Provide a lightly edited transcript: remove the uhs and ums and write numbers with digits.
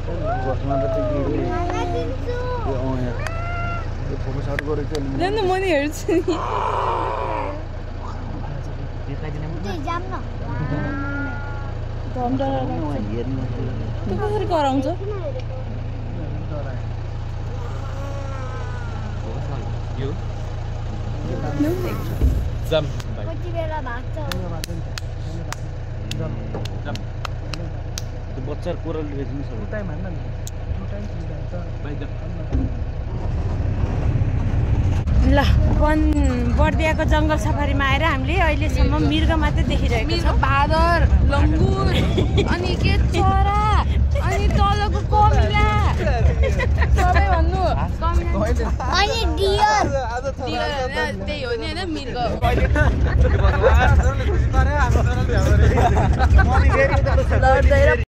बसमा त त्यो फोकस आउट गरेको थियो जान म नि हेर्छु नि तँ कसरी कराउँछ जम कति बेला भाग्छ त्यो बच्चा कोरल बेच्नु छ टाइम हान्न नि टु टाइम्स हुन्छ ल बर्दियाको जङ्गल सफारीमा आएर हामीले अहिलेसम्म मृग मात्रै देखिरहेको छौँ बाँदर लङ्गुर अनि के चरा अनि तलको कमिला सबै भन्नु अनि डियर त्यही हो नि होइन मृग अनि फेरि उता